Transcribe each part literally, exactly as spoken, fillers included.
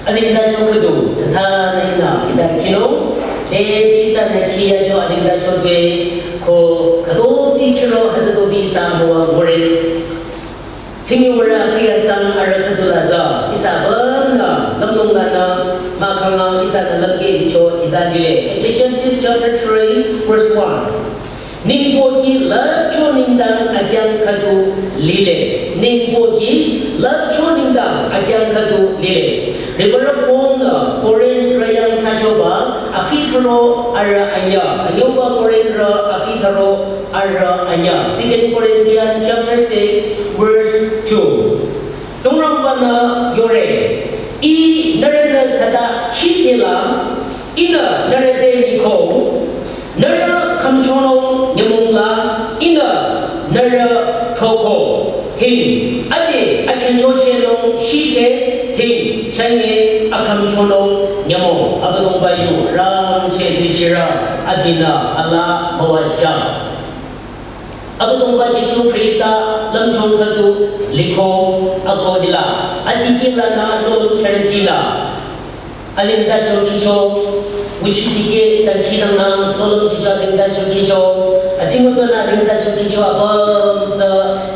Azengtacho khüdu, tsatsanü ihnü hita khinung, te ihsanü khiyacho azengtacho tue, ko khütobi khiro hütsütobi ihsa müwa ngure. Tsingyurü khiyasang arüh khüdula tsü, ihsa apümnü, lümlong lanü, mahkhang ihsanü lümkeh licho hita lile. Ecclesiastes chapter three, verse one. Ningpoki lüpcho nengdang akyang khüdu lile. Ningpoki lüpcho nengdang akyang khüdu lile. Reverend Paul-nü Korinth rayang thachoba akhi thüro arüh anyüh. Anyüba Korinth rü akhi thüro arüh anyüh. Second Corinthians chapter six, verse two. Tsingrangba-nü yore, ih nührünü tsüta shikela, ihnü nührü te liko, nührü khümchonung nyümong la, ihnü nührü throko, ting, ade akhingcho chenung shike, ting, chünye akhümchonung nyümong, Abüdongba yu rangcheh tuichirü, adinü alaa müwajüng. Abüdongba Jisu Khrista lümchung khüdu liko ako hila. Adikeh lanü lo kherütinü. Azengtacho kihcho, nguchi dikeh dangkhidangnang, lo lümchicho azengtacho kihcho, atsingudonü azengtacho kihcho apüm tsü,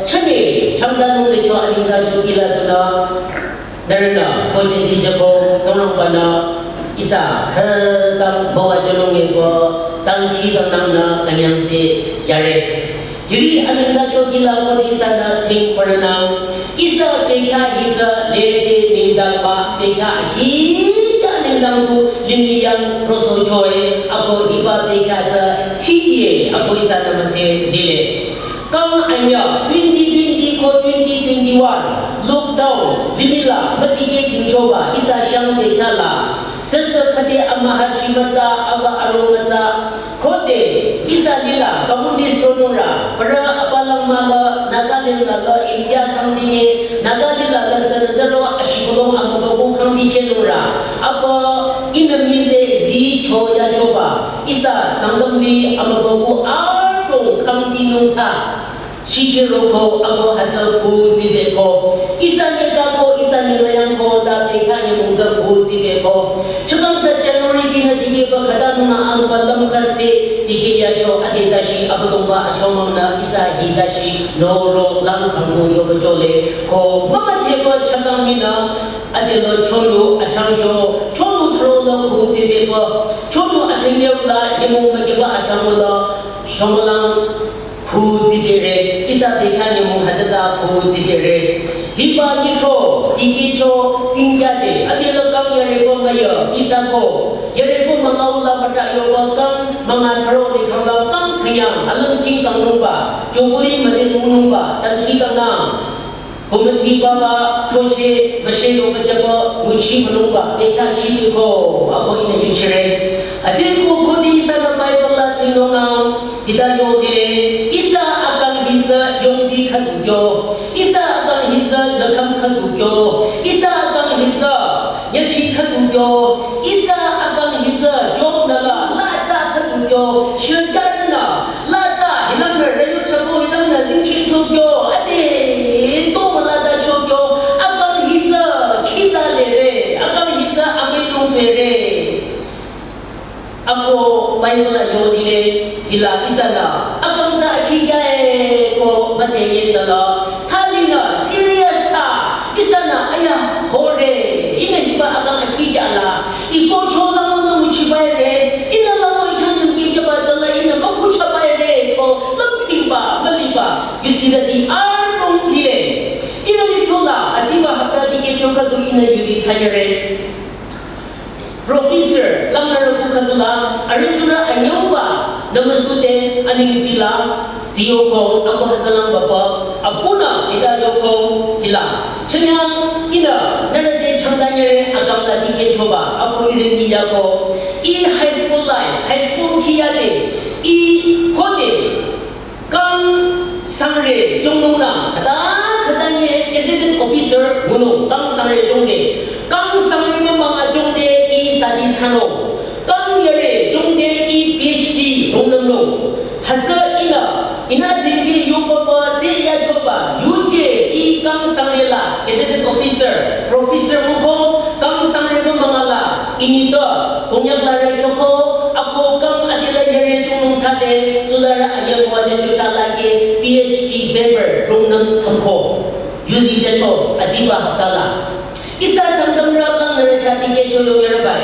chünye, changdanung licho azengtacho hila dunü. Nührünü, throcheh kihchako, Tsingrangba-nü, ihsa, khütang müwajünung epü, dangkhidangnangnü, künyangse, yare. Hiri azengtacho hila ko ihsanü ting parünang, ihsa bekhyah hi tsü lede nengdang ba, bekhyah akhi kya nengdang tu, limih yang rosohcho-e, ako hiba bekhyah tsü, tsiye, ako ihsanü müdhe lile. Kang anyüh twenty twenty ko twenty twenty-one lockdown limih la mütikeh khingchoba ihsa shang bekhyah la. Süsü khüde amühachi mütsa, aba aro mütsa. Khode ihsa lila communist ronungrü, parü apalang müla Nagaland la la India khangdinge, Nagaland la la sünüzaro ashikulong amübükuh khangdi chenungrü. Apa ihnü mize zi cho yachoba. Ihsa Sangtam li amübükuh adrong khangdinung tsü. Shikiroko ako hütsü khu tsibeko. Ihsa nyekako, ihsa nyemüyangko, ta bekhyah nyümong tsü khu tsibeko. Chakang sü January dinü dikehba khütanungnü angba lümkhase, dikeh yacho ade tashi Abüdongba achomangnü ihsa hi tashi noro lang khangko yoba chole. Ko mama deba chakang minü, adela chonu achangsho, chonu thüro la khu tsibeko. Chonu athengyo la nyümong mükeba asangla, shongolang khu tsibere, ihsa bekhyah nyümong hütsüta khu tsibere. Hiba lithro, dikehcho, tsingyade, adela kang yareko müya, ihsa ko. Yareko müngaula pata yoba kang, münga thüro likhangla kang khüyang, alümching kangnungba, choburi müze nungnungba, dangkhidangnang. Committee baba, throcheh, müshelo müjaba, nguchi mülungba, bekhyah chibiko, ako ihnü yuchire. Atsü ko khode ihsanü Bible la tingnungnang, hita yodile, ihsa akang hi tsü yongdi khüdu kyo, ihsa akang hi tsü nükhüm khüdu kyo, ihsa akang hi tsü nyakhi khüdu kyo, ihsa akang hi tsü Job nü la, la tsü khüdu kyo, shirdarnü, la tsü hilangnü rüyu chako hilangnü zingchi chokyo, ade, to mülata chokyo, akang hi tsü khita lere, akang hi tsü amüinung pere. Ako Bible la yodile, hila ihsanü, akang tsü akhi kya-e ko müdhenge sala, thalinü serious sa, ihsanü aya hore, ihnü hiba akang akhi kya la, iko chola mo nü nguchibaire, ihnü la mo ikhan yungki jaba tsala ihnü mükhuchabaire ko, lümthingba, müliba, yutsirüti arong lile. Ihnü lithro la, adiba hapta dikehcho khüdu ihnü yuzi sayare. Professor, langnürü ku khüdula, arüh tsurü anyüba, nümüsute, anengtsila, ziyoko, ako hütsülang baba, apunü, hita yoko, hila. Chanyang, ihnü, nührü te changdanyere, akang la dikehchoba, ako ihrü ni yako. I high school life, high school khiyade, i khode, kang sangre jongnungnang, khüta khüta nye gazetted officer ngunung, kang sangre jongde, kang sangre mümang ajongde i sadi thsanung, kang yare jongde i PhD rungnümnung. Hütsü ihnü, ihnü jengki yopapa tsü yachoba, yuje i kang sangre la gazetted officer, professor nguko, kang sangre Hiba hapta la. Ihsa Sangtamrü kang nührü chah dikehcho yongyarübai.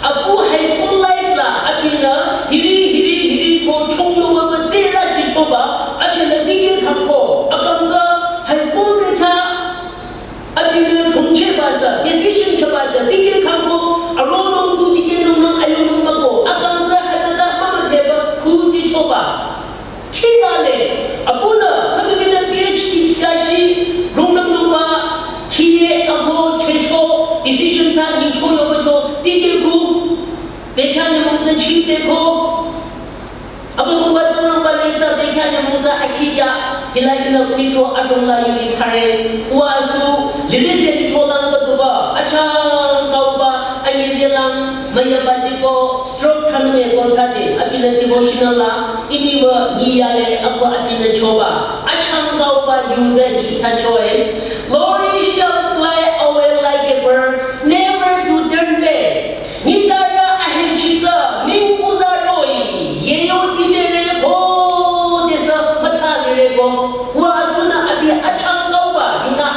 Apu high school life la abinü hiri hiri hiri ko chongyo mama tsürü chichoba, adela dikeh khangko. Akang tsü high school bekhyah abinü chongchehba sü, decision khaba sü, dikeh khangko, aronung tu dikehnung nang ayonung mako, akang tsü hütsüta mama theba khu chichoba. Khirale, apunü, khütubinü P H D kashi, rungnüm nungba, khiye, ako, checho, decision tsü, nyicho, yobacho, dikeh khu, bekhyah nyümong tsü chi beko. Abüdongba Tsingrangba nü ihsa bekhyah nyümong tsü akhi ya, hila ihnü kuicho adrong la yuzi thsare, uwa asu, lirese licho lang katuba, achang kauba, anyi zelang, müyaba jiko, stroke thsanung eko thsade, abinü devotional la, iniwa niyale, ako abinü choba, achang kauba, yuza hi thsachoe. Glory shall fly away like a bird, never to turn back. Nyitsarü ahechi tsü, ming uza roh-i, yeyo tsidere ko, desa matha lire ko, uwa asunü abi achang kauba, yunü.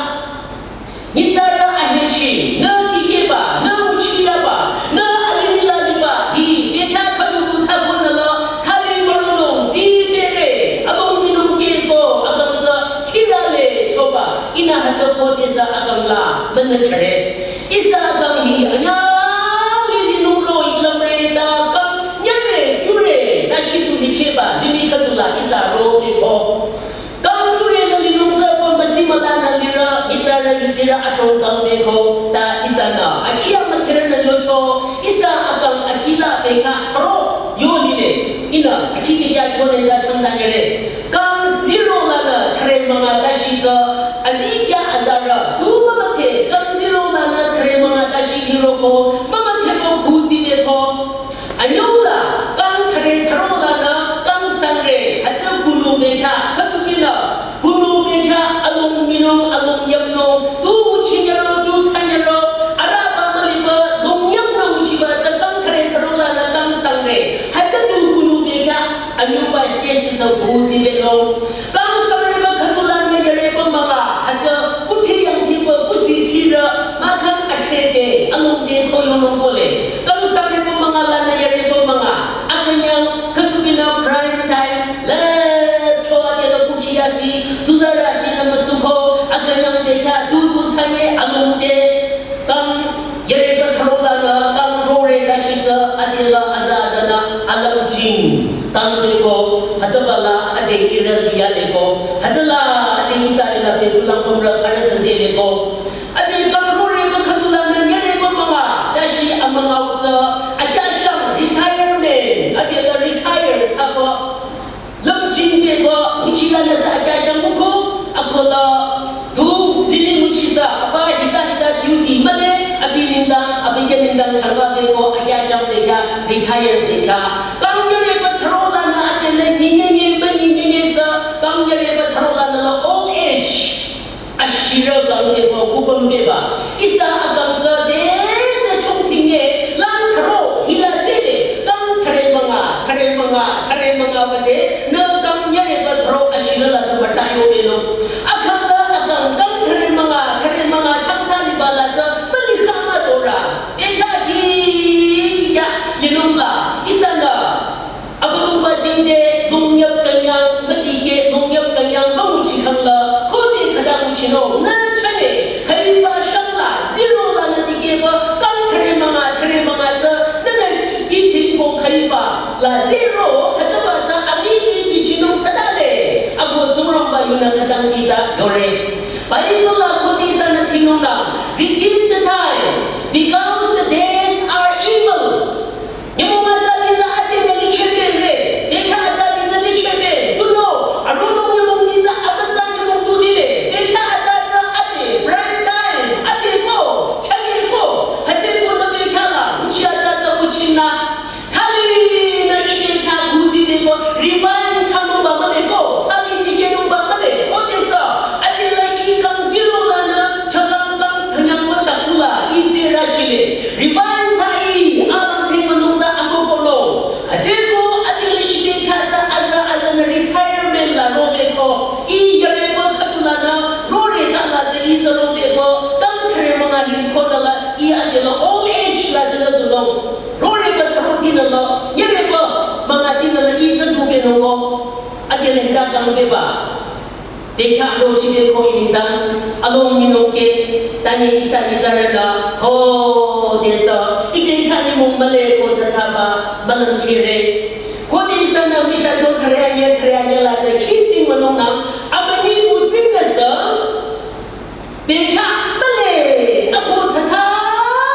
Nyitsarü ahechi, nü dikehba, nü uchiyaba, nü alimila liba, hi, bekhyah khüdu tu thsakonü la, khali marunung, tsidere, abong minung keko, akang tsü, khirale, choba, ihnü hütsü ko desa akang la, münü chare. Ihsa akang hi, anyang, li linung roh-i lamre ta, kang, nyare, kyure, ta shitu licheba, limih khüdu la, ihsa ro beko. Kang kure nü linung tsü ko masi mala nü lirü, nyitsarü yutsirü adrong kang beko, ta ihsanü. Akhi amükhirü nü yocho, ihsa akang akiza bekhyah tharo yo lile. Ihnü, akhi kikya kyone ta changdanyere. Kang zero lanü thare münga ta shi tsü, azikyah azarü, tu mama the, kang zero lanü thare münga ta shi liroko, mama the ko khu tsi beko. Anyula, kang thare tharo lanü, kang sangre, hütsü kunu bekhyah, khütubinü, kunu bekhyah, alung minung, alung yamnung, tu uchinero, tu tsanero, araba maliba, lung yamnung uchiba, tsü kang thare tharo lanü, kang sangre, hütsü tu kunu bekhyah, anyuba stage tsü bu tibelo. Kang sangre ba khüdu lanü yareba münga, hütsü kuthi yangthiba, kusi thirü, mahkhang athede, alungde ko yonung kole. Kang sangre ba münga lanü yareba münga, akünyang khütubinü prime time, le choa de la kuthi asi, tsuzarü asi nü müsuko, akünyang bekhyah, du du thsanye, alungde, kang yareba tharo lanü, kang rore ta shi tsü, adela aza azanü, alam jing. Kang beko, hütsüba la ade ihrü liya leko, hütsüla ade ihsa ila bekulang pümrü khürü sase leko. Ade kang rore ba khüdu lanü nyare ba münga, ta shi amünga utsü, akyashang retirement, ade la retire thsaba. Lamjing beko, nguchi lanü sü akyashang muko, akola, tu, limih nguchi sü, aba hita hita duty male, abi nengdang, abi ke nengdang changba beko, akyashang bekhyah, retire bekhyah. Kang yareba tharo lanü atele, nyenyenye, ba nyenyenye sü, kang yareba tharo lanü la old age. Ashirü kang beba, kupüm beba. Ihsa akang tsü de sü chungtinge, lang tharo, hila zele, kang thare münga, thare münga, thare münga bade, nü kang yareba tharo ashirü la de batayo belo. Akang la akang kang thare münga, thare münga changsa liba la tsü, mali kama dora. Bekhyah ki, kikya, yinung la, ihsa la. Abüdongba jingte, longyap künyang, müdikeh, longyap künyang, ba nguchi khangla, khode khüta nguchinung, nü chane, khüiba shangla, zero lanü dikehba, kang thare münga, thare münga tsü, nünü ki, ki thingko khüiba, la zero, hütsüba tsü, amini bichinung thsadale, ako Tsingrangba yunü khütang tita, yore. Bible la khode ihsanü thinungnang, redeem the time, because the days are evil. Nyümong atsa dinza ade nü lichebe re. Bekhyah atsa dinza lichebe. Tunüo, aronung nyümong dinza apatsa nyümong tu lile. Bekhyah atsa atsa ade, prime time, ade ko, chage ko. Hütsü ko nü bekhyah la, nguchi atsa atsa nguchinü. Khali nü i bekhyah khudi beko, rewind thsanungba mühle ko. Khali dikehnungba mühle. Khodesü, ade la i kang zero lanü, chakang kang thanyangba takula, i te rachile. Revive thsa-i, alang theng manung tsü akohkohnung. Atsüko, adile ipe khatsa aza azanü retirement la robeko. I yareba khüdulanü, rore tala tsü i tsü robeko. Kya roshi de ko inidang, along minoke, tanye ihsa nizarana, ho, desa, ite kya ni mung male ko tataba, malang chire. Ko de ihsa na misha cho thare anye, thare anye la de, ki ting manong na, amani muting na sa, bekha male, ako tata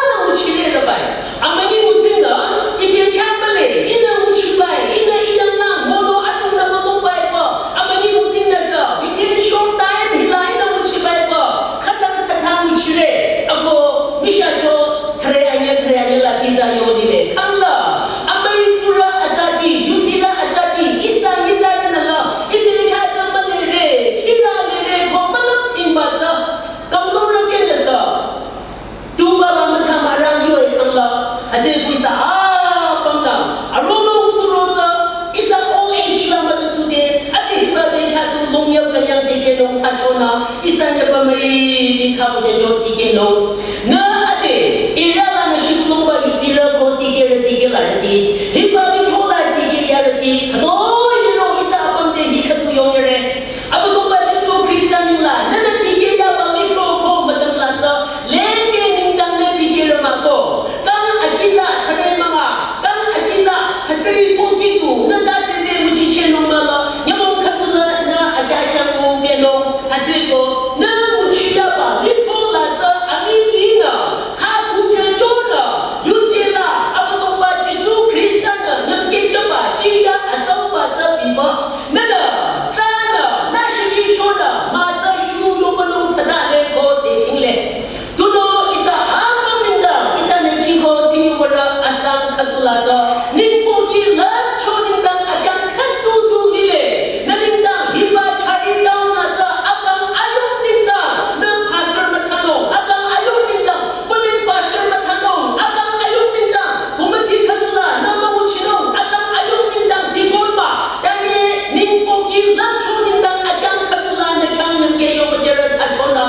na uchire rabai. Amani muting na, ibe kya male, ina uchibai, ina iyang na, mono atung na malong bai ko. Amani muting na sa, within short time, hila ina uchibai ko. Kadang tata uchire, ako misha cho, thare anye, thare anye la tita yo ni le. Kamla, amai tura atati, yutira atati, ihsa nizarana la, ibe kya ta male re, kira le re, ko malang ting ba ta. Kamlo ra de na sa. Tuba ba matha marang yo e kangla. Ate kuisa a pamna. Arono usuro ta. Ihsa old age la mata tude. Ate hiba be kha tu long yap kanyang dike nong sa chona. Ihsa nya ba mai ni kha bu jo dike nong. Na ate. Ira la na shi long ba yutira ko dike re dike la re di. Hiba ni chola dike ya re di. Kado yiro ihsa apam de hi kha tu yong re. Abüdongba Jisu Khrista ningla, nana dikeh yaba lithro ko madam la tsü, lede nengdang nü dikeh rü mah ko. Kang akila thare manga, kang akila hatsari ko kitu, nü ta sende müchiche nung mala, nyamong khatu la nü aja shang ko keno, hatsi ko, nü müchi yaba lithro la tsü, ami linga, kha kucha jona, yuje la, Abüdongba Jisu Khrista nü, nyamke jaba, chinga, atauba tsü biba, nana, trana, nashiri shona, mata shu yomanung tsada le ko te kingle. Tuno ihsa ama minda, ihsa ne ki ko tingi wara asang katula to. Ningpo ki love cho ningdang ajang katu tu nile. Na ningdang hiba chari down na ta akang ayong ningdang. Na pastor matano, akang ayong ningdang. Women pastor matano, akang ayong ningdang. Umati katula, na mamuchino, akang ayong ningdang. Digol ba, Daniel, ningpo ki love cho ningdang ajang katula na chang nyamke yo majara tachona.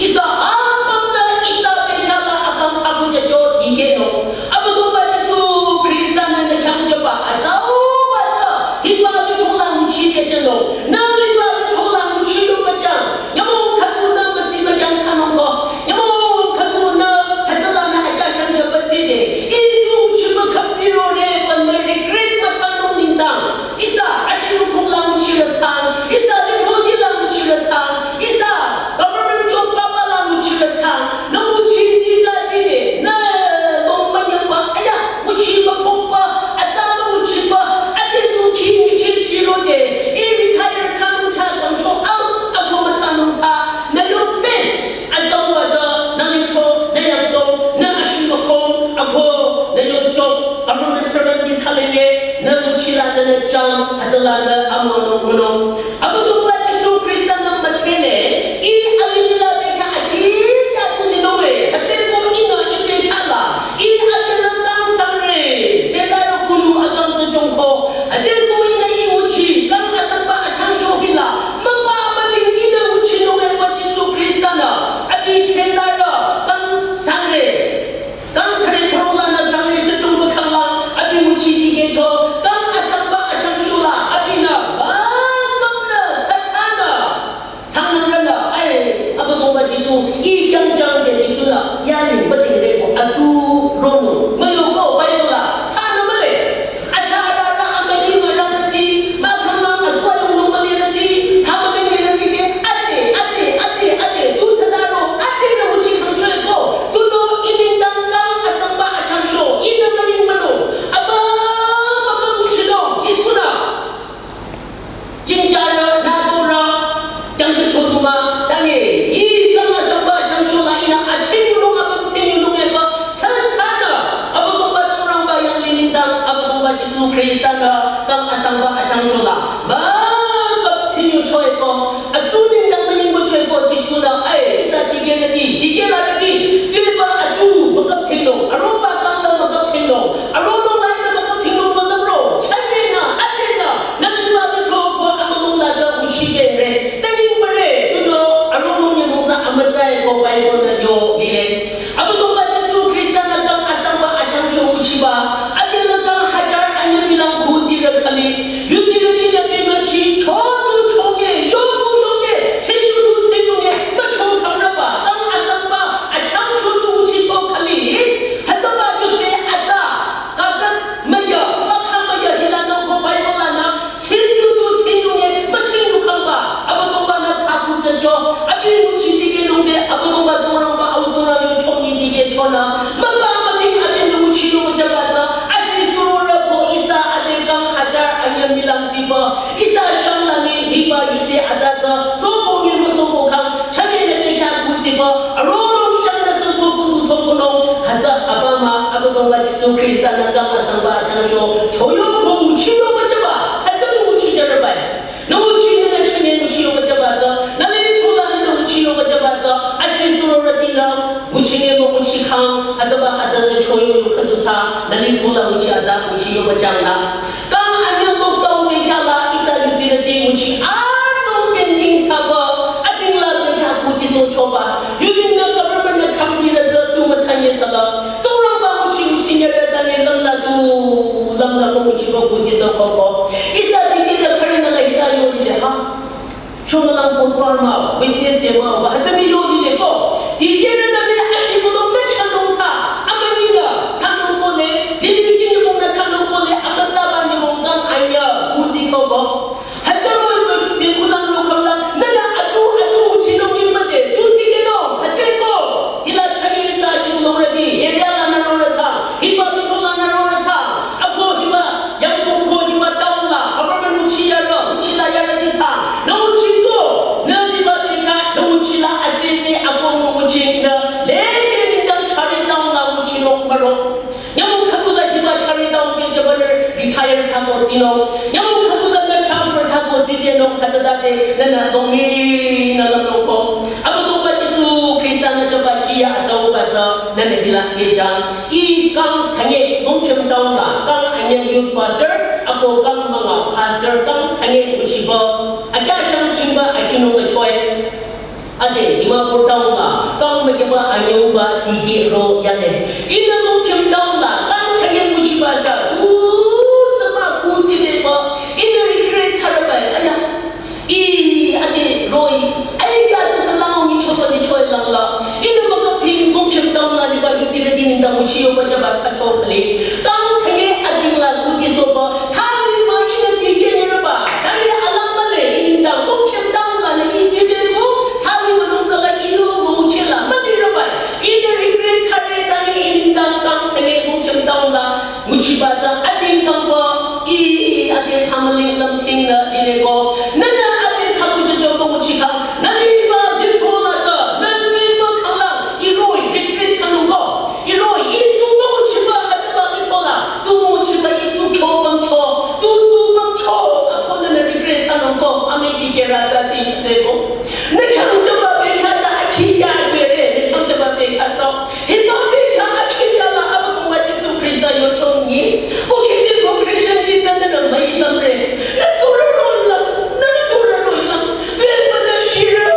Ihsa apam na ihsa bekhala akang kabu jajo dikeno. Abüdongba Jisu Khrista na na chang jaba atau bata. Hiba lithro la nguchi kejeno. Na hiba lithro la nguchi lo majang. Nyamong khatu na masi majang tsanong ko. Nyamong khatu na hatala na aja shang jaba tide. Itu nguchi ma khap tiro re pan na regret ma tsanong ningdang. Ihsa ashiru kong la nguchi la tsang, ihsa lithro di la nguchi la tsang, ihsa government job papa la nguchi la tsang, na nguchi di ka di de, na mong manyang ba, aya, nguchi ba pong ba, ata ba nguchi ba, ate du ki nguchi chi lo de, i retire tsang cha kong cho au, ako ma tsang nong sa, na yo best. Adong wada, na lithro, na yangdong, na ashimakong, ako, na yojok, aroman servant di thalenge, na nguchila, na na chang, adala na amonong monong. Abüdongba Jisu Khrista na matele, i alimila beka aki, ya tu ninore, hate ko ina ipe kala, i adala tang sangre, tela ro kunu adong to jongko, hate ko ina i nguchi, kang asamba achang shohila, mapa maling ina nguchi nore wa Jisu Khrista na, Abi thela ro, kang sangre. Kang thre thro la na sangre se chung ba khang la, abi nguchi dikeh cho, kang asamba achang shu la, abi na, ba, kang na, tsa, tsa na. Tsang na na, ai, Abüdongba Jisu, i kyang jang de Jisu na, ya ling ba ting re ko, atu, ro no, ma yo ko, Bible la, tsa na ma le. Acha ara ara amani marang rati, ma khamlang atua yung yung mani rati, khamani rati te, ate, ate, ate, ate, tu tsadaro, ate na muchi khangchoi ko, tu no ining dang kang asamba achang sho, ina maning mano, aba maka muchi no, Jisu na. Jingjara, nadora, Dang ke shodu ma, dang e, i kang asamba chang shola ina a ching yunung a bang ching yunung e ba, chan chan na, Abüdongba Tsingrangba yang lining dang, Abüdongba Jisu Khrista na, kang asamba a chang shola, ba, kap ching yu choi ko, a tu ning dang maning ba choi ko, Jisu na, ai, ihsa dikeh na di, dikeh la na di, tu ba a tu, ba kap ching yunung, a ro ba kang la ba kap ching yunung, a ro no lai na ba kap ching yunung ba kap ro, chan ye na, a te na, Nang iba tu cho ko amulung la da uchi de re. Tani mare, tu no, amulung ya mung da amazai ko Bible na yo di le. Abüdongba Jisu Khrista na kang asamba achang sho uchi ba. Ate na kang hajar anya bilang ko Milang tiba, ihsa shangla mi hiba yusi atata, sopo nge mo sopo khang, chage ne bekha ku tiba, aroro shangla so sopo du sopo no, hata abama, Abüdongba Jisu Krista na kang asangba changjo, choyo ko nguchiyo bajaba, hata nguchi jarabai. Na nguchi na chage nguchiyo bajaba ta, na le chola na nguchiyo bajaba ta, asi suro radina, nguchi nge mo nguchi khang, hata ba ata choyo yo khadu ta, na le chola nguchi ata, nguchiyo bajang na. Kang anyü lockdown bekha la ihsa yuzirüti nguchi anung pending thsaba, ating la bekha kuti so choba. Yuzirü government nü company la za tu machanye sala. Tsingrangba nguchi nguchi nyere dane lamla du, lamla ko nguchi ko kuti so koko. Ihsa dikirü kharü nü la hita yolile ha. Shomülang potpar mah, witness de mah, ba hütsü mi yolile ko. Dikirü nü mi ashi bulong nü chanung ta, amünyinü, chanung ko le, dili kini mong nü chanung ko le, akatsa ba ni mong kang anyü, kuti ko ko. Hütsü ro, bi kunang ro kala, nü nü atu, atu, chinung ni made, tu dikirü, hütsü ko. Hila chagi sa shi bulong radi, area la nü ro rata, hiba mi tola nü ro rata, ako hiba, Yangkong ko hiba town la, government nguchi yara, nguchi la yara di ta. Na nguchi ko, na di ba beka, na nguchi la atete, ako mo nguchi na, le de ni dang chari town la nguchi no baro. Nyamong khatu la hiba chari town ke jabaner retire sa ko tino. Nyamong khatu la na transfer sa ko tite no khata date, na na domi na la no ko. Abüdongba Jisu Krista na jaba jiya atau bata, na na hila ke jang. I kang thanye mongchem town la, kang anyü youth pastor, ako kang manga pastor, kang thanye nguchiba, akya shang chingba, akinung achoi. Ade, Dimapur town la, kang mekeba anyü ba, digi ro yane. Ina mongchem town la, kang thanye nguchiba sa, du sama kuti ne ba, ina regret harabai, aya. I, ade, roi. Ai, ka ade salang mi choba ni choi lang la. Ina maka ping mongchem town la ni ba yuti le dini da nguchi yo ba jaba ta cho khale. Town thanye ading la kuti so ba. Thali ma ina dikirü ba. Thali alam ba le ini da mongchem town la ni iti le ko. Thali ma nung kala ino mo nguchi la. Ma di raba. Ina regret hare thali ini da town thanye mongchem town la. Nguchiba ta ading kangba, i ading kamaling lam ting na dile ko. Nana ading kaku jajong ko nguchi kang. Naliba dito la ta, naliba kala, iroi, bikri tanu ko. Iroi, itu mo nguchiba, ataba dito la. Tu mo nguchiba, itu cho bang cho. Tu tu bang cho. Ako nana regret tanu ko. Ami dikirü ta di te ko. Na kang jaba bekha ta, aki ya bere. Na kang jaba bekha ta. Hiba bekha achikya la Abüdongba Jisu Krista yo chongi. Ko khiti ko Christian ki tsanda na mai lam re. Na tura ro lam, na tura ro lam. Tue ba na shira,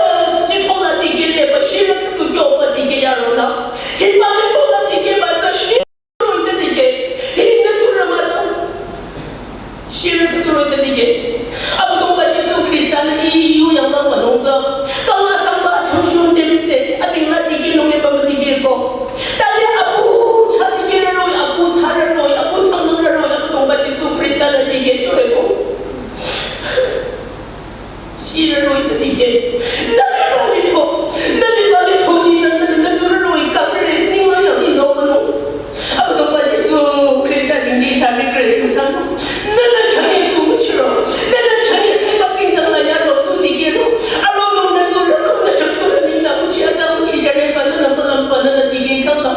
ni chola dikeh re ba shira ka tu kyo ba dikeh ya ro na. Hiba ni chola dikeh ba ta shira ro ta dikeh. Hi na tura ma ta. Shira kuturo ta dikeh. Abüdongba Jisu Krista nü i yu yang lang ba nung tsü. Kang asang ba chang shun dem se. Ading la dikeh nung e ba ma dikeh ko. Tali apu cha dikeh ra roi, apu cha ra roi, apu cha nung ra roi, Abüdongba Jisu Krista nü dikeh chore ko. Shira roi ta dikeh. Nali ba li cho. Nali ba li cho ni ta nü nü tura roi ka re. Ni ma yang ni no no. Abüdongba Jisu Krista jingdi sa regret müsang. Nana chani tu müchiro. Nana chani thaiba tingdang la yaro tu dikeh ro. Aro nung na tu rakam na shak tu ra ningda müchi ada müchi jare ba nana malam ba nana dikeh kang la.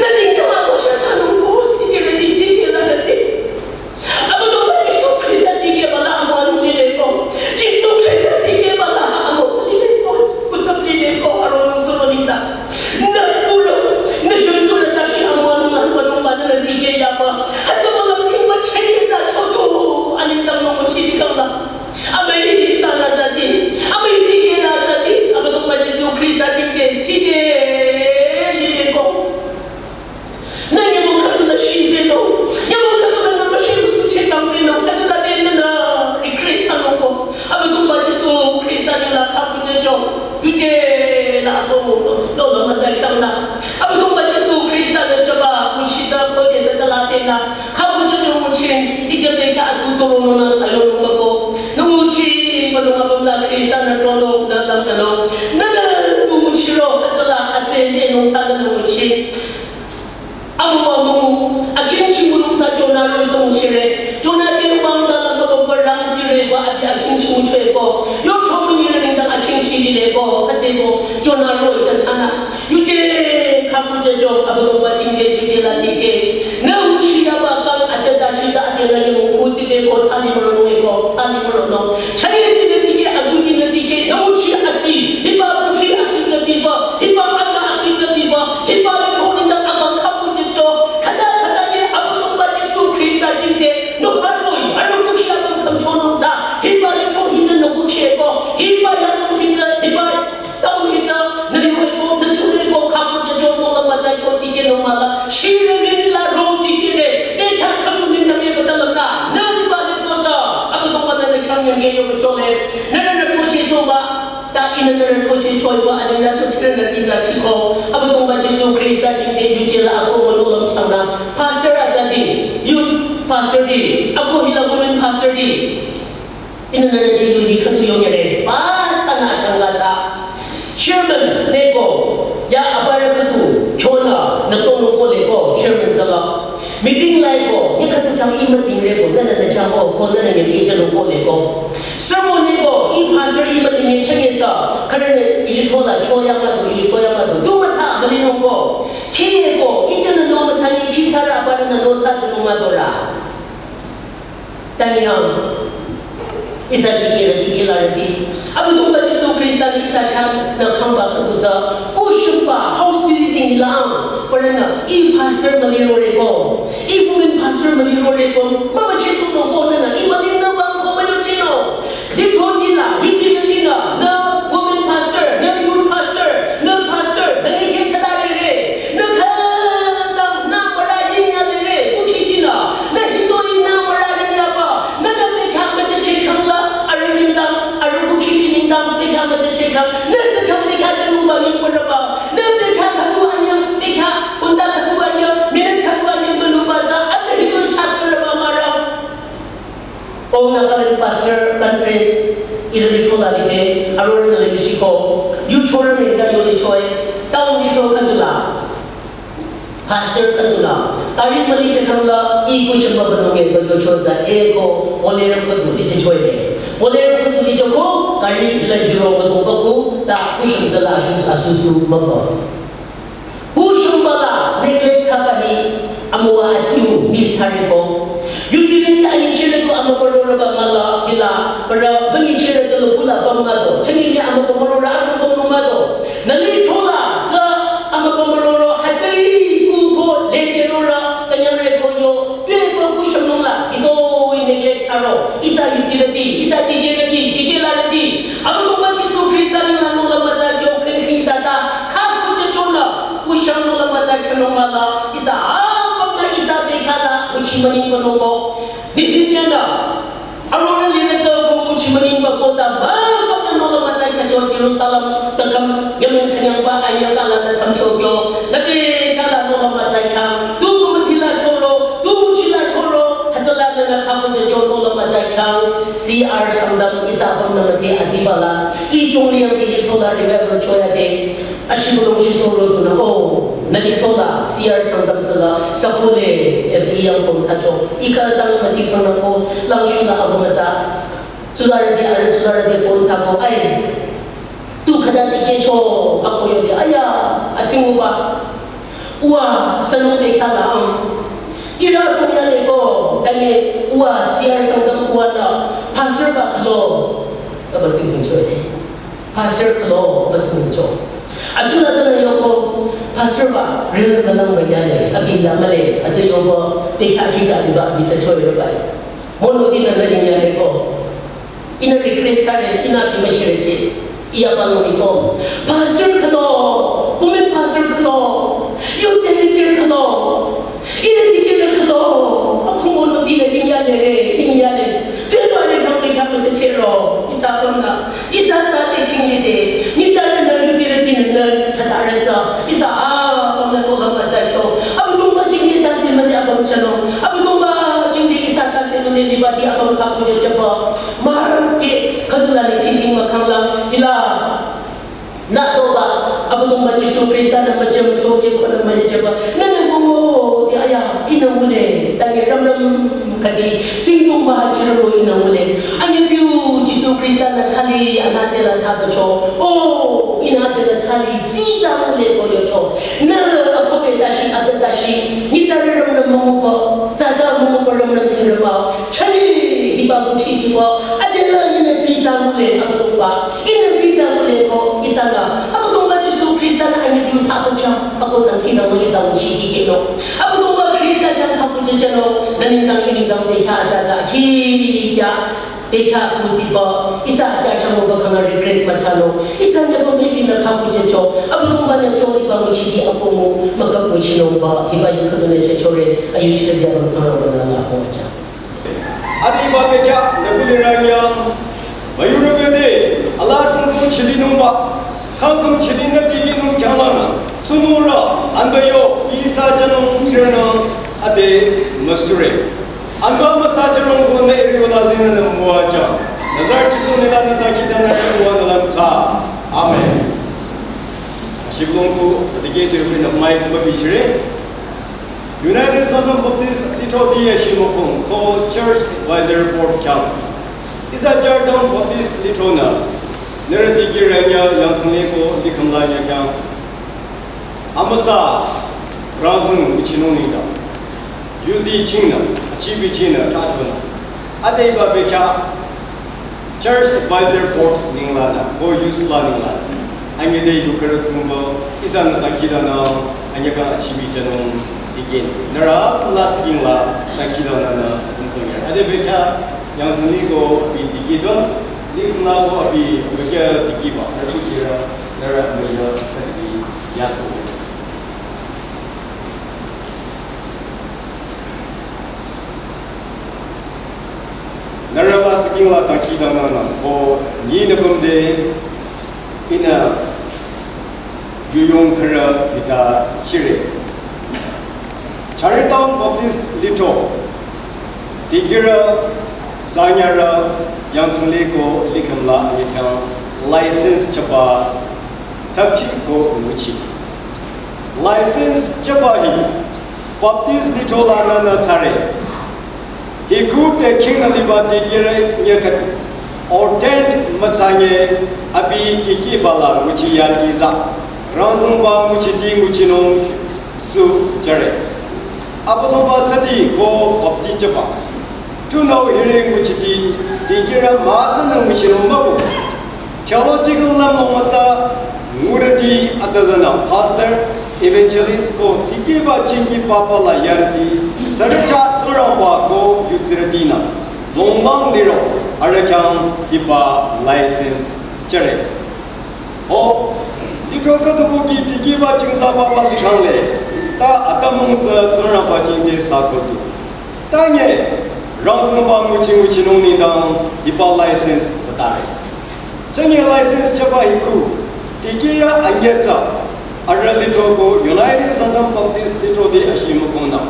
Na tingdang ako sha sa nung bo dikeh ra di dikeh la na di. Abüdongba Jisu Krista dikeh ba la amo anu lile ko. Jisu Krista dikeh ba la amo lile ko. Kutsap lile ko aro nung tu ro ningda. Nü tsurü, nü shüm tsurü ta shi amüwa nung la amüwa nung ba nü nü dikeh ya ba. Hütsü malam tingba cheni ta chotu, ani tang nung chini kang la. Amüi sa na ta di, amüi dikeh na ta di, Abüdongba Jisu Krista jingde, chide, dide ko. Nü nyümong khüdu la shide no, nyümong khüdu la nü müshi müsu che kang de no, hütsü ta de nü nü, regret ha no ko. Abüdongba Jisu Krista nü la khaku je jo, yuje la ko mo, lo lo ma za chang na. Abüdongba Jisu Krista nü jaba, müchi ta ko de za la de na. Khaku je jo müchi, ije de kya atu to ro no na, ayo no ma ko. Nü müchi, ba no ma bam la Krista nü to no, nü lam nü no. Nü nü tu müchi ro, hütsü la, ate de no sa nü müchi. Amu amu, akin chimulung sa Jona ro to shire. Jona de wang da la baba Abi akhingchi ngucheko, yo chomini rüning dang akhingchi lileko, hütsüko, Jona roh-i ta thsanü. Yuje, khakujücho, Abüdongba jingte yuje la dikeh. Nü nguchi yaba kang ate dashi ta ate la nyümong kutsibeko, thali müronungeko, thali müronung. Chayeti nü dikeh, aguti nü dikeh, nü nguchi asi, hiba nguchi asi ta biba, hiba ata asi ta biba, hiba lithro nengdang akang khakujücho, khüta khüta ye Abüdongba Jisu Khrista jingte, nü haroi, arüh kukhi akang khümchonung tsü, hiba lithro hita nü kukhiko, hiba yanung hita, hiba town hita, nü yoiko, nü tsureko, khakujücho, nohlüm mütsa kyo dikehnung mahla, shirü mimi la ro dikehre, te khyang khüdu nengdang ye bata lümla, nü hiba lithro tsü, Abüdongba nü nü khyang yang ye yo chole, nü nü nü throcheh chomba, ta ihnü nührü throcheh choiba azengtacho khürünü tita khiko. Abüdongba Jisu Khrista jingte yuje la ako münolüm khyangla. Pastor atadi, youth pastor di, ako hila women pastor di. Ihnü nührü di yu hi khüdu yongere. Ba thsanü achangka tsü. Chairman neko, ya aparü khüdu, khyonü, nü sohnung koleko, chairman tsüla. Meeting laiko, nyi khüdu chang i meeting reko, nünü nü chang ko, ko nünü nyi meeting lo ko leko. Sermon neko, i pastor i meeting nyi chang yesa, khürünü i thola choya mado, i choya mado, du mütsa mülinung ko. Khiyeko, i chanü no mütsa nyi khi thara aparünü no sa du mümadora. Tanyang. Ihsa dikehrüti, dikehlarüti. Abüdongba Jisu Khrista-nü ihsa chahnü kangba khüdu tsü, kushümba house visiting lang, parünü, i pastor müliroreko, i women pastor müliroreko, mama Jisu no ko nünü, i mülinü wüng ko müyochino. Lithro nila, yuti yuti nü, nü women pastor, nü youth pastor, nü pastor, nü ike thsadalire, nü khütang, nü para yinyalire, kukhidila, nü hitoi nü para yinyaba, nü nü bekha müchacheh khangla, arüh nengdang, arüh kukhidi nengdang, bekha müchacheh khang, nü sikhang bekha chanungba nengparaba, nü bekha khüdu anyü, bekha, kunda khüdu anyü, minute khüdu anyü, münungba tsü, arüh hitoi chah paraba mürang. All Nagaland Pastor Conference ihrü lithro la lide, arorüh nü le bishiko, yu chorü nü hita yo lichoi, town lithro khüdu la, pastor khüdu la, gari mülicheh khangla, i kushümba bünung e ba yo cho tsü, eko, Bolero khüdu licheh choi le. Bolero khüdu licheh ko, gari la Hero khüdu ba ko, ta kushüm tsüla asu, asu su ba ko. Kushümba la neglect thsaba hi amüwa adiu miss thsareko. Yuti nü ti anyichehre tu amübü rorüba mahla hila, parü münyichehre tu lo bula bang mado. Chünye nyi amübü mürorü adu bang mado. Nü lithro la sü amübü mürorü hatari kuko lede rorü kanyangre ko yo. Tuepü kushümnung la hitoi neglect thsaro. Ihsa yutirüti, ihsa dikehrüti, dikehlarüti. Abüdongba Jisu Khrista nengla nohlüm mütsa kyo khengkheng tata, khakujüchonü, kushümnung la mütsa khyünung mahla, ihsa apümnü ihsa bekhala, nguchi müningba nungko. Nehemiah-nü, arorüh lirü tsü ko nguchi müningba ko ta, ba apümnü nohlüm mütsa khyücho Jerusalem, ta kam, yamün khanyangba, anyangka la ta kam chokyo, nü bekhala nohlüm mütsa khyang, tu kumütila choro, tu nguchila choro, hütsüla nünü khakujücho nohlüm mütsa khyang, C R Sangtam ihsa apümnü müdhe adiba la, i chongliyang dikeh thola revival choyade, ashibülung shisoro dunü, o, nü lithro la, C R Sangtam süla, sapole, ebi yang kong thsacho, i khütang müsi thsangnü ko, langshula abu mütsa, tsularüti, arüh tsularüti kong thsako, ai, tu khüta dikehcho, ako yode, aya, atsinguba. Uwa, sünung bekhala am. Ihrü kong yaleko, tanye, uwa, C R Sangtam uwa nü, pastor ba khülo, tsaba tsingdhingcho e. Pastor khülo, ba tsingdhingcho. Atula tanü yoko, pastor ba, ril malang ba yale, abi la male, atsa yoko, bekha khika liba, bisa choi ba. Mono dinü nü jingyaleko. Ihnü regret thsare, ihnü abi müshirüche. Iya balong iko. Pastor khülo, women pastor khülo, youth director khülo, ihrü dikehrü khülo, akhungo nü dinü dingyalere, dingyale. Tuepü arüh khyang bekha müchachehro, ihsa apümnü. Ihsa tsü te khinglide, nyitsarünü yutirütinü nü thsadarü tsü, ihsa apümnü nohlüm mütsa kyo. Abüdongba jingte tase müdhe apüm chano. Abüdongba jingte ihsa tase müdhe libati apüm khakujüchaba. Marke khüdula le khingkhing mükhangla hila. Nü toba, Abüdongba Jisu Khrista-nü müjü müchokeh khonü müyüchaba. Nünü mümüde aya, ihnü ngule, tanye ramram khüdi, singdongba chirüro ihnü ngule. Anyi piu Jisu Khrista-nü thali anütsüla thapücho. O, ihnü adela thali tsitsa mule ko yocho. Nü akohbe tashi, ade tashi. Nyitsarü rümrüm münguba, tsatsa münguba rümrüm tingrüba. Chali hiba buchi hiba. Adela ihnü tsitsa mule Abüdongba. Ihnü tsitsa mule ko ihsanü Abüdongba Jisu Khrista-nü anyi yu thapücha. Ako dangkhidangnang ihsa nguchi dikehno. Abüdongba Khrista khyang thapücha jüno. Nü nengdang ih nengdang bekhyah tsatsa. Hi kya. Bekhyah kutsiba, ihsa kya shangoba khang regret müthsanung. Ihsa nyaba mübünü khaku jücho, Abüdongba-nü cho hiba nguchi di akohmo, mükap nguchinungba, hiba yu khüdunü jüchore, ayu chüde diabang tsaraba nü la ko ja. Adi hiba bekhyah, nü kuli ranyang, müyurü bede, ala tungtung chilinungba, khangkhüm chilinü dilinung khyanglanü, tsunurü, anbayo, ihsa jünung ihrünü, ade müsure. Anba müsa jürong ko nü iri yola zinü nü müwajüng. Nazareth Jisu nengla nü dangkhidangnang müwa nü lümtsa. Amen. Shibülung ko, adige te wi nü mic mübichire. United Southern Baptist Lithro ti ya shimokong ko Church Advisory Board khyang. Ihsa Jordan Baptist Lithro nü. Nührü dikehrü nyü yangthsang le ko likhümla nyü khyang. Amüsa rangzeng nguchinung nengdang. Yuzi chingnü, achibi chingnü, tachonü. Ade hiba bekhyah Church Advisory Board nenglanü, ko youth pla nenglanü. Anyüde yu khürü tsingba, ihsanü dangkhidangnang, anyü khyang achibi jünung dikeh. Nührü lasih nengla dangkhidangnangnü, umsong ya. Ade bekhyah, yangthsang le ko abi dikeh do, likhümla ko abi, abi kya dikehba, arüh kukirü, nührü amüya, abi yaso. Nührü lasih nengla dangkhidangnangnü, ko nyinü bümde ihnü yuyong khürü hita chire. Charitown Baptist Lithro, dikehrü, sanyarü, yangthsang le ko likhümla anyü khyang license jüba thapchi ko nguchi. License jüba hi Baptist Lithro lanü nü tsare. Hi khu te khingnü liba dikehrü nyü khüdu. Ordained mütsa nyü abi dikehba la nguchi yadi za. Rangzengba nguchi di nguchinung sü jüre. Abüdongba tsadi ko bapti jüba. Tunüo hiri nguchi di dikehrü müsanü nguchinung mübü. Theological lümlong mütsa ngurüti atüzanü pastor, evangelist ko dikehba jingki papa la yarüti sürücha Tsingrangba ko yutsirütinü longlang liro arüh khyang hiba license jüre. O, Lithro khüdu bu ki dikehba jingsa papa likhangle, ta atümung tsü Tsingrangba jingte sakhodu. Tanye, rangzengba nguchi nguchinung nengdang hiba license tsütare. Chanye license jüba hi khu, dikehrü anyü tsü, arüh Lithro ko United Southern Baptist Lithro te ashi mükongnü.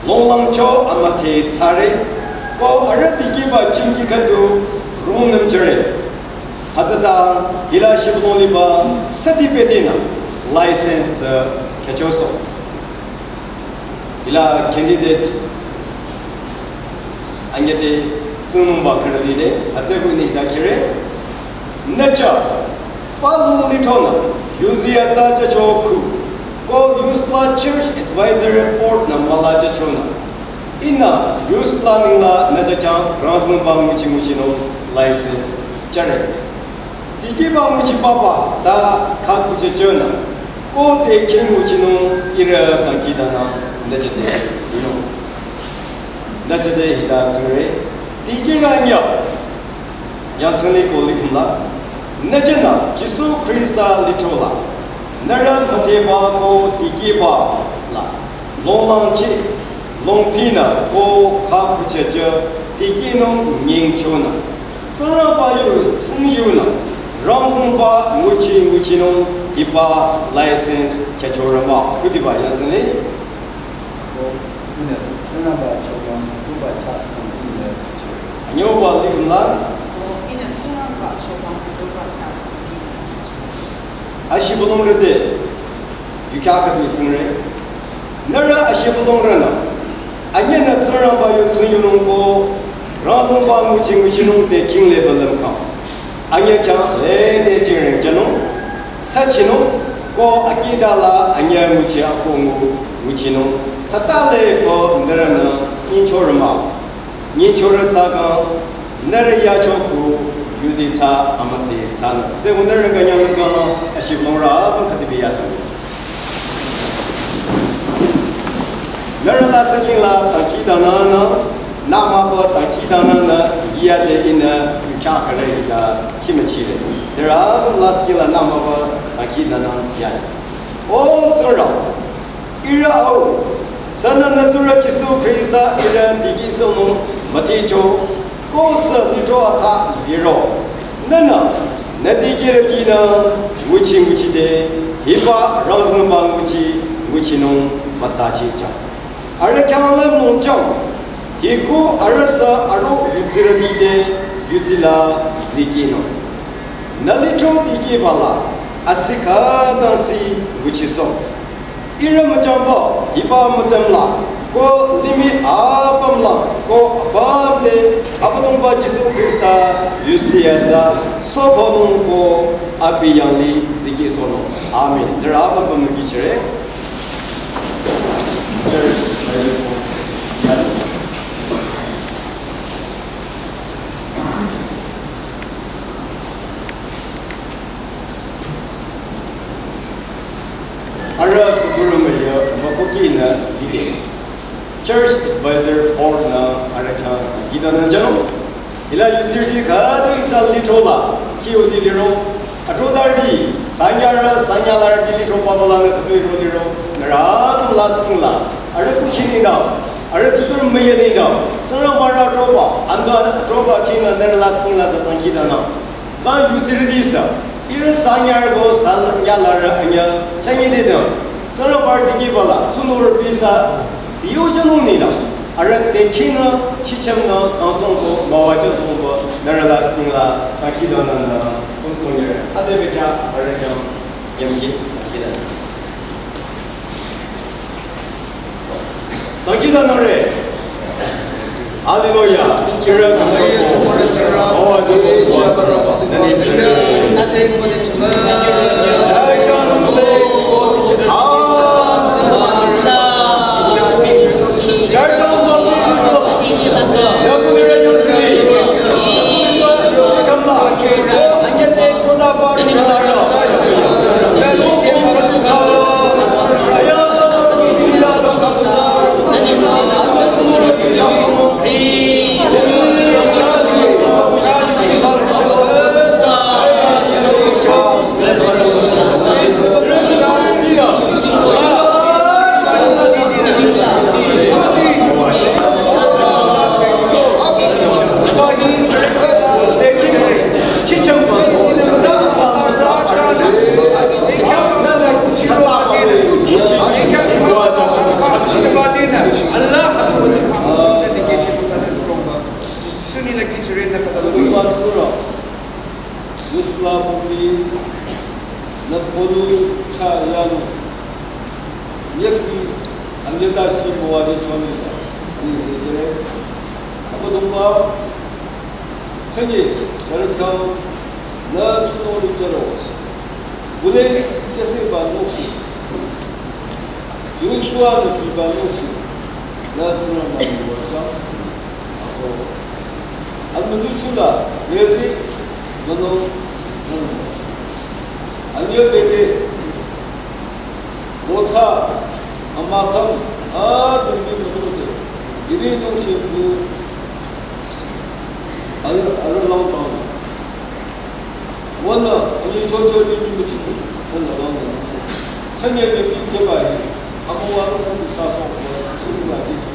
Longlangcho amüdhe tsare, ko arüh dikehba jingki khüdu rungnüm jüre. Hütsüta hila shibülung liba certificate nü license tsü khyüchoso. Hila candidate anyüde tsingnungba khürü lile, hütsü kuni da khire. Nücha, palu Lithronü, yuzi atsa jücho khu, ko youth pla Church Advisory Board nü müla jüchonü. Ihnü youth pla nengla nücha khyang rangzengba nguchi nguchinung license jüre. Dikehba nguchi papa ta khaku jüchonü. Ko te khe nguchinung ihrü dangkhidangnang nüchade, you know. Nüchade hita tsingre. Dikehrü nyü. Yangthsang le ko likhümla. Nüchanü Jisu Khrista Lithro la. Nührü müdheba ko dikehba la. Longlangchi, longpinü ko khaku jücho dikehnung nyingchonü. Tsingrangba yu tsingyunü. Rangzengba nguchi nguchinung hiba license khyüchorü mah. Kudiba yangthsang le. Ko, ihnü Tsingrangba chobang kuba cha kang ihnü cho. Anyoba likhümla. Ko, ihnü Tsingrangba chobang kuba cha kang ihnü cho. Ashibülungrü te, yu khyah khüdu tsingre. Nührü ashibülungrünü. Anyünü Tsingrangba yu tsingyunung ko, Rangzüngba nguchi nguchinung te kingle balüm kang. Anyü khyang le te chireng janung. Sachinung ko akida la anyü nguchi ako ngu nguchinung. Sata le ko nüranü inchorma. Nyinchorü tsü kang nührü yacho ku yuzi tsü amüdhe tsünü. Tsü ku nührü künyang kang ashibong ra bang khatibi yasang. Nührü la saking la dangkhidangnangnü, nü mübü dangkhidangnangnü, yade ihnü yukhyah kare ida khimüchire. Nührü la saking la nü mübü dangkhidangnang yade. O Tsingrang, ihrü au, sünü nü tsurü Jisu Khrista ihrü dikehsohnung müdhecho, ko sü lithro atha liro. Nühnü, nü dikehrütinü nguchi nguchide, hiba rangzüngba nguchi nguchinung müsachijang. Arüh khyang lümnung jang, hiku arüh sü aro yutsirüti te yutsila zikehnung. Nü lithro dikehba la, asi khütang si nguchisoh. Ihrü müchangba hiba mütüm la, ko limih apüm la, ko apüm te Abüdongba Jisu Khrista yusi atsa sobonung ko abi yanglih zikehsohnung. Amen. Nührü apüm apüm nü kihchire. Arüh tsuturü müyü mükoki nü lide. Church Advisor Board nü arüh khyang dangkhidangnang janung. Hila yutsirüti khüdu ihsa lithro la kihudi liro. Atrodarüti, sanyarü, sanyalarüti lithro papa lanü khüdu iro liro. Nührü apüm la saking la. Arüh kukhi nengdang. Arüh tsuturü müyü nengdang. Sünü mürü atroba. Anba atroba chinü nührü la saking la sü dangkhidangnang. Kang yutsirüti sü, ihrü sanyarü ko sanyalarü anyü, chanyededang, sürü party kibala, tsunurü pisa, biyo janung nengdang, arüh te kinü, chichamnü, kangsohng ko, müwajüsohng ko, nührü la saking la, dangkhidangnangnü, kumsohng yare, ade bekhyah, arüh khyang, yamgi, dangkhidangnang. Dangkhidangnangre. Hallelujah. Chira. Oh, Yusuf la pumbi na ponu cha yanu. Yesi anyeta si mowa de swami sa. Ni se je. Abüdongba chanye sarkhang na tsuno ni charo. Bule yesi ba noksi. Yusuf la pumbi ba noksi. Na tsuno ma ni wa cha. Ako. Amünu shula, yezi, mano, mano. Anyo bete, motsa, amakam, a, dungi mutu de. Iri nung shimpu, al, al lang bang. Wana, ani chocho ni ni musi, wana wana. Chanye ni ni jaba ni, amu wa ni sa so, sunu la ni se.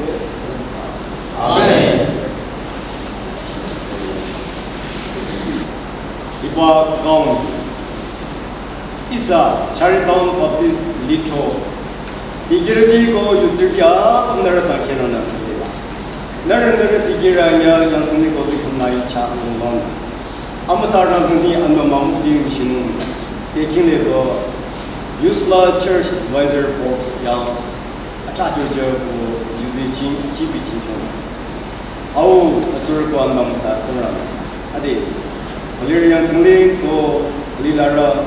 Amen. Iba kaun. Ihsa Cherry Town Baptist Lithro. Dikehrüti ko yutsirü kya, nührü ta kena na tuzela. Nührü nührü dikehrü anya, yang seni ko likhum na icha kumbang. Amüsa rangzüngni anba mamuti mishinung. Te kingleba Yusuf la Church Advisor Board yang acha church ko yuzi ching chibi chingchong. Au, atsurü ko anbang sa Tsingrang. Ade, alir yang sengli ko alilara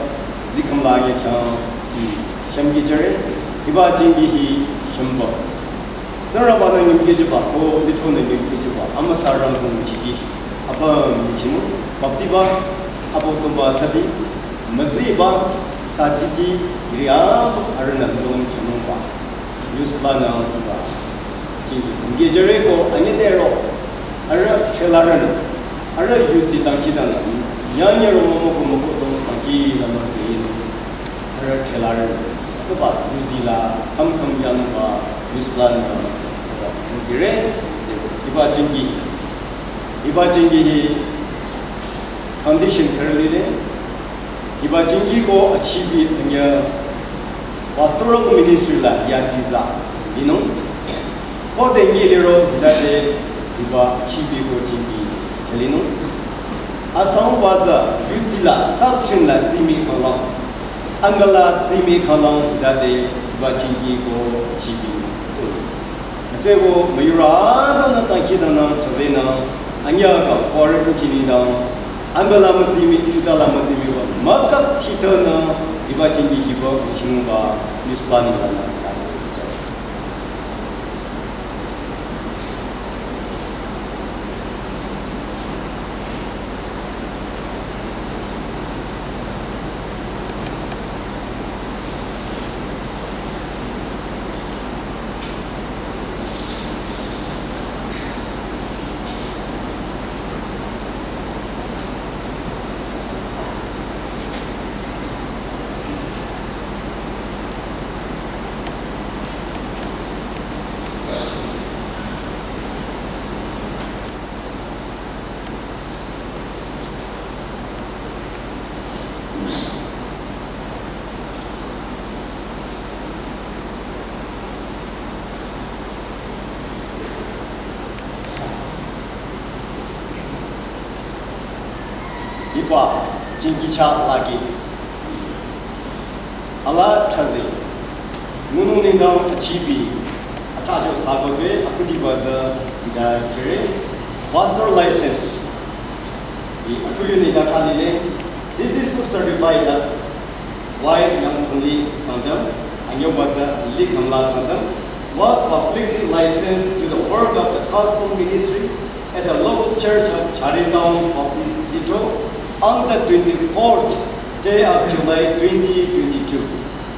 likham la ye kya, hmm, sham ki jare, hiba jingki hi shamba. Tsingrangba nü nyimki jiba ko litho nü nyimki jiba, amüsa rang sang chiki. Apa michinu, baptiba, apo tumba sati, maziba, satiti, riab, arana nolong kyanungba. Yusba nü kiba. Jingki kumki jare ko, anye dero. Ara thelaran. Ara yuzi tangki dan. Nyanye ro momo ko moko tong tangki dan ma se yin. Ara thelaran. Zaba yuzi la kam kam yan ba yusba nü. Zaba dire. Zero. Kiba jingki. Kiba jingki hi condition currently de. Hiba jingki ko achibi anya pastoral ministry la ya diza linung. Ko dengi liro hidade hiba achibi ko jingki kelinung. Asang waza yuzi la doctrine la zimi kalang. Angala zimi kalang hidade hiba jingki ko achibi. Tseko mayura nü tangki dan nü chaze nü anya ka kwari kuki ni dan. Anba la mütsimi, shuta la mütsimi wa, makap thita nü, iba jingki hiba, uchinu ba, mispani la nü, asa. Hiba jingki cha lagi. Ala chaze. Nunu ni nang achibi. Atajo sababe akudi baza ida kere. Pastor license. Hi atuyu ni da thalile. This is to certify that Y. Yangsangli Sangtam, anyobata Li Kamla Sangtam, was publicly licensed to the work of the gospel ministry at the local church of Charitown Baptist Litho on the twenty-fourth day of July twenty twenty-two,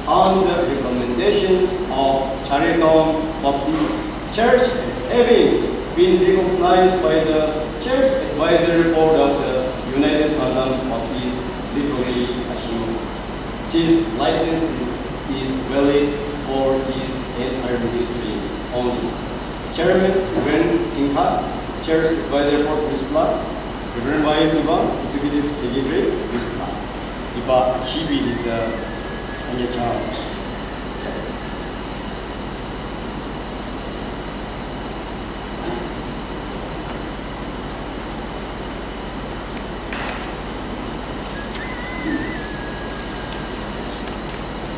on the recommendations of Charitown Baptist Church, having been recognized by the Church Advisory Board of the United Sangtam Baptist Litho Ashimu. This license is valid for his entire ministry only. Chairman, Reverend Tingkha, Church Advisory Board, Wispla, Reverend Y M Tibang, Executive Secretary, Wispla. Iba achibi liza anyakya.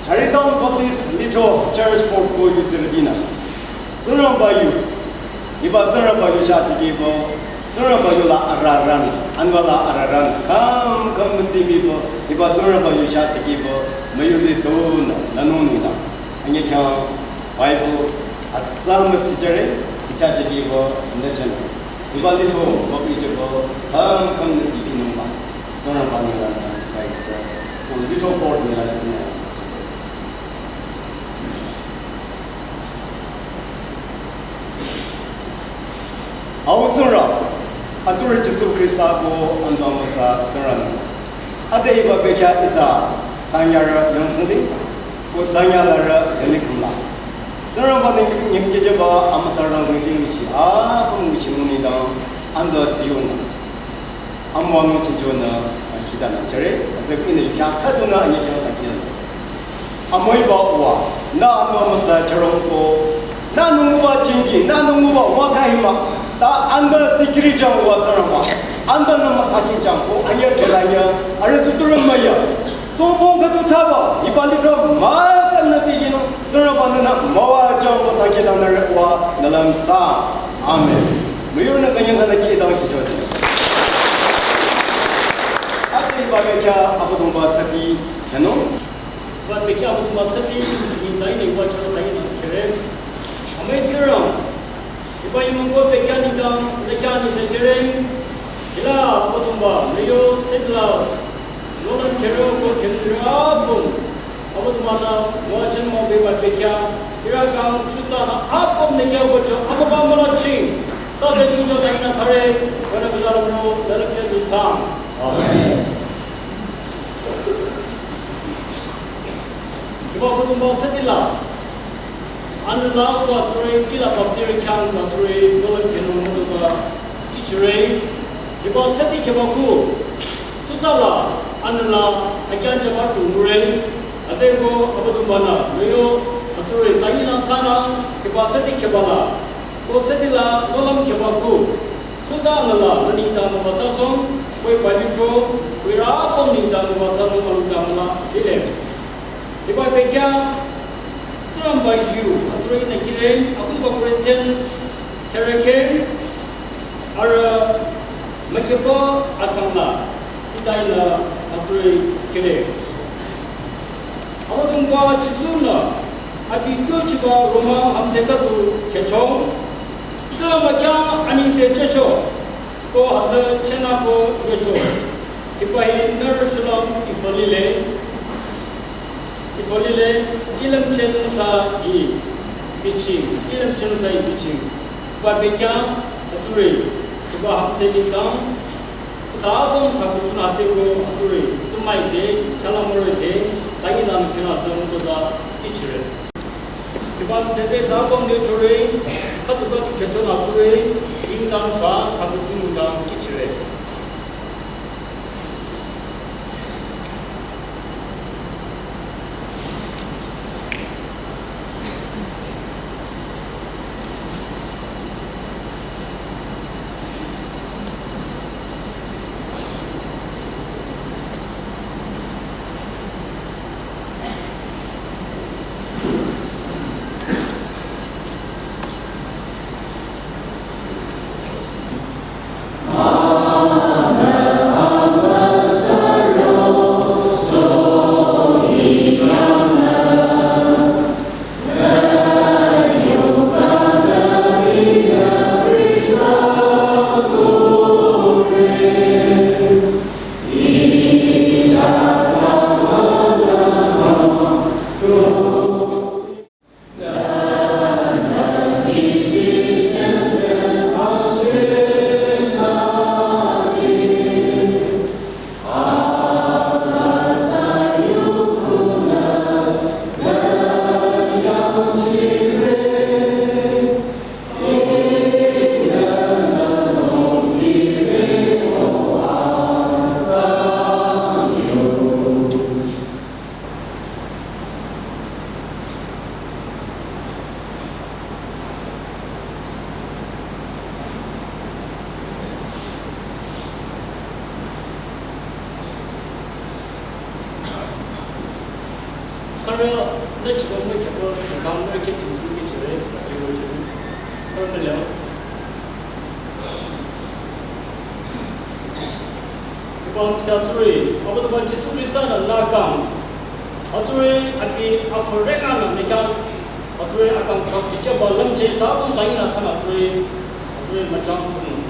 Charitown Baptist Litho Church Board ko yu tsirüdinü. Tsingrangba yu. Hiba Tsingrangba yu cha tiki bo. Tsingrangba yu la araran. Anba la araran. Kam kam mütsimi bo. Hiba Tsingrangba yu cha tiki bo. Mayu de do na. Nanoni na. Anyakya Bible atsa mütsijare. Icha tiki bo. Nachan. Hiba litho. Bo ije bo. Kam kam ne ikinungba. Tsingrangba nila na. Kaisa. Ko litho board nila na. Au Tsingrang, atsurü Jisu Krista ko anbang müsa Tsingrang. Ade iba bekya ihsa sanyarü yangsangdi, ko sanyalarü yanikamla. Tsingrangba ne nyimkejeba amüsa rangzangdi ngichi, apüm ngichi muni dang, anda Zion. Amüwa ngu chinchonü, a, khita nü, jare, azek ine kya khatu nü, anye kya ta kya nü. Amüiba uwa, nü amü müsa charong ko, nü nunguba chingi, nü nunguba uwa kahima, ta anba tikiri jang uwa tsarama, anba nü müsa chinjang ko, anye tela nya, are tuturun maya. Tsopong khatu tsaba, iba litro, ma kan nü tigino, tsarama nü nü, mawa jang ko ta kya nü re uwa, nü lam tsa. Amen. Müyurünü künyang kanü kih dang kihcho zeng. Ade hiba bekhyah Abüdongba tsüti khyünung. Hiba bekhyah Abüdongba tsüti nengdang ihnü wücho ta ihnü khyüre. Amüi Tsingrang, hiba yumüko bekhyah nengdang nü khyang anengse jüre. Hila Abüdongba nü yo tsütila nohlüm khyüro ko khyünü apüm Abüdongba-nü wüjün mübüba bekhyah, ihrü kang shutsanü apüm nü khyang wücho amüba mülachi. Ta tsü jingcho ta ihnü thsare, wünü kuzalang ro, lelüpcheh du thsaang. Amen. Hiba Abüdongba tsütila, anüla ko atsurü kihla baptirü khyang atsurü nohlüm khyünung müdüba kihchire. Hiba tsüti kheba ku, shutsanü, anüla, akhyang jüba tu ngure. Ade ko Abüdongba-nü nü yo atsurü ta ihnü thsanü, hiba tsüti kheba la, ko tsütila nohlüm khyüba ku, shutsanü la nü nengdang müwüthsasohng, ko hiba lithro, ko ihrü apüm nengdang müwüthsanung mülung ta müla lile. Hiba bekhyah Tsingrangba yu atsurü ihnü kihre, Abüdongba Corinthian thürekheh, arüh mükehba asang la, hita ihnü atsurü kihre. Abüdongba Jisu-nü abi kyochiba Roma amtse khüdu khyücho, Tsingrangba khyang anengse jücho, ko hütsü chenü ko yocho. Hiba hi nührü shulüm ifolile, ifolile, ilümchenung tsü hi bichieng, ilümchenung tsü hi bichieng. Hiba bekhyah atsurü, hiba amtse nengdang, ihsa apüm sa kuthsunü ade ko atsurü, tu müide, chala müroide, ta ihnü nü khyünü atsurü müdüta kihchire. Hiba amtse tsü ihsa apüm nü chore, khüdu khüdu khyüchonü atsurü, nengdang ba sa kuthsunü nengdang kihchire. Khürü nü chiko mükhehba, kang nü kheh tingsu kihchire, atsurü chire. Khürü nü leo. Hiba amtse atsurü, Abüdongba Jisu Khrista-nü nü kang, atsurü abi afü rengnü nü khyang, atsurü akang kang chichehba lümcheh ihsa apüm ta ihnü thsanü atsurü, atsurü müchang tunung.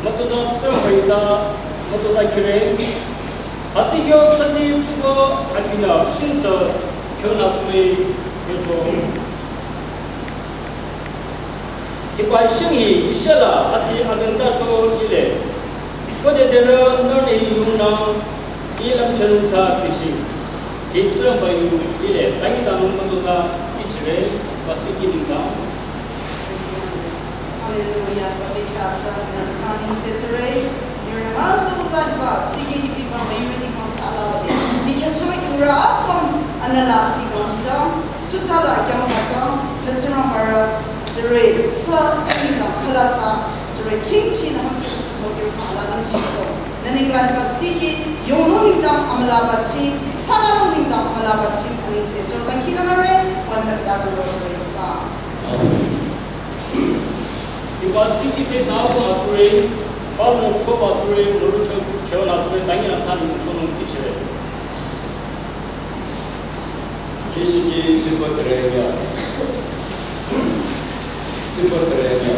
Mütozah Tsingrangba-i ta, mütozah kihre, hütsü kyo tsüti tsuko abinü shingsü kyonü tsui yocho. Hiba shing hi ishela asi azengtacho lile. Khode derü nührünü hi yungnü, hi lümchenung tsü bichieng. Hi Tsingrangba yu lile, ta ihnü mütozah kihchire, ba siki nengdang. Hallelujah, ba bekhyah tsü nü khyang anengse jüre. Yurünü mütozah hiba siki hi biba müyurüti khyang tsü alabade. Ni khyücho yurü apüm anüla asi khyang chitsang, shutsa la khyang batsang, nü Tsingrangba rü Jüre sü nengdang khüla tsü, jüre khingchi nü hangki sü cho kyo khala nang chi so. Nü nengla ba siki, yongnung nengdang amüla ba chi, tsarünung nengdang amüla ba chi, anengse jo dangkhidangnangre, wa nü nü khala ro jüre tsü. Iba siki te sa ko ature, ba no cho ba ature, no cho kyo na ature, tangi na sa ni so no ti chere. Kishiki tsipa terenya. Tsipa terenya.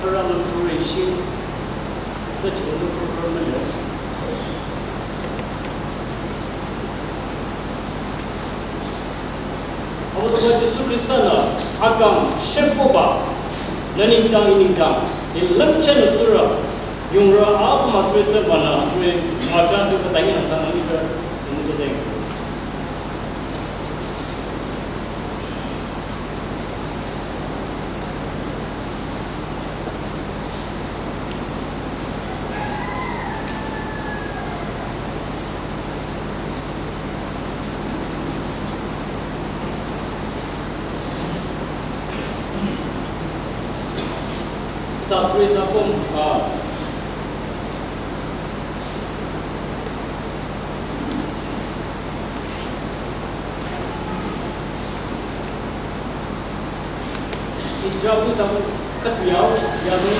Aramang Tsurü shi, the Jehovah Tsurü. Abüdongba Jisu Khrista-nü akang shepkoba, nü nengdang, ih nengdang, ih lümchehnü tsurü, yungrü apüm atsure tsü banü atsure, mücha tu kata yinü tsü nü nengdang, nengdang. Sa three sa pum, ah. Ijra bu sa bu kat yau, ya bu.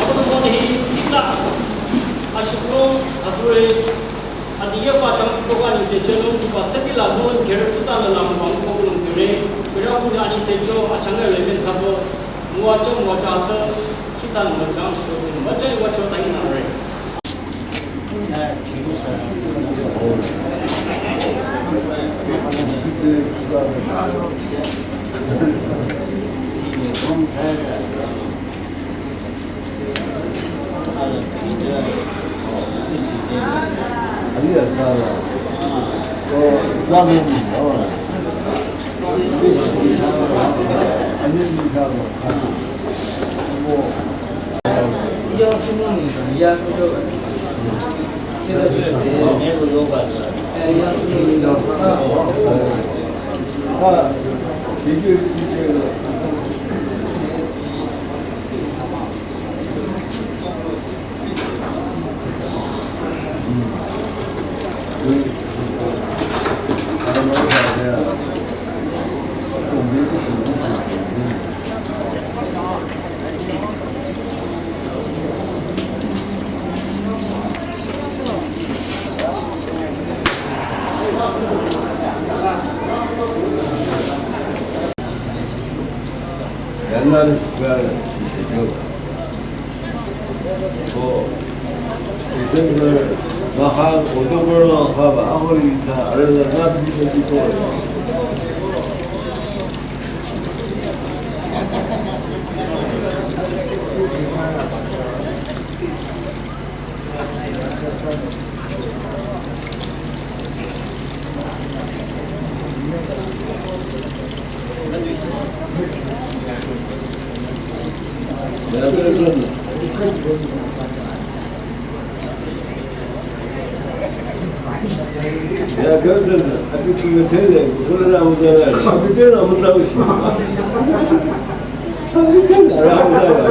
Abu tu mon hi tita. Ashukro, ature, adiya pa chang tu ka ni se chelo, iba sati la mon kere suta la lam bang ko bulung kere. Kere bu ni ani se cho, achang le men thabo. Muacha, muacha, ata, kisan muacha, shotin, muacha, muacha, tahi na re. Ya, gördün mü? Abi, kimi tele, bu kadar amudara. Abi, tele amudara. Abi, tele amudara.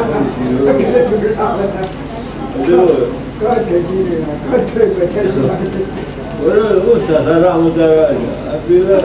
Ora, o sasara amudara. Abi, la.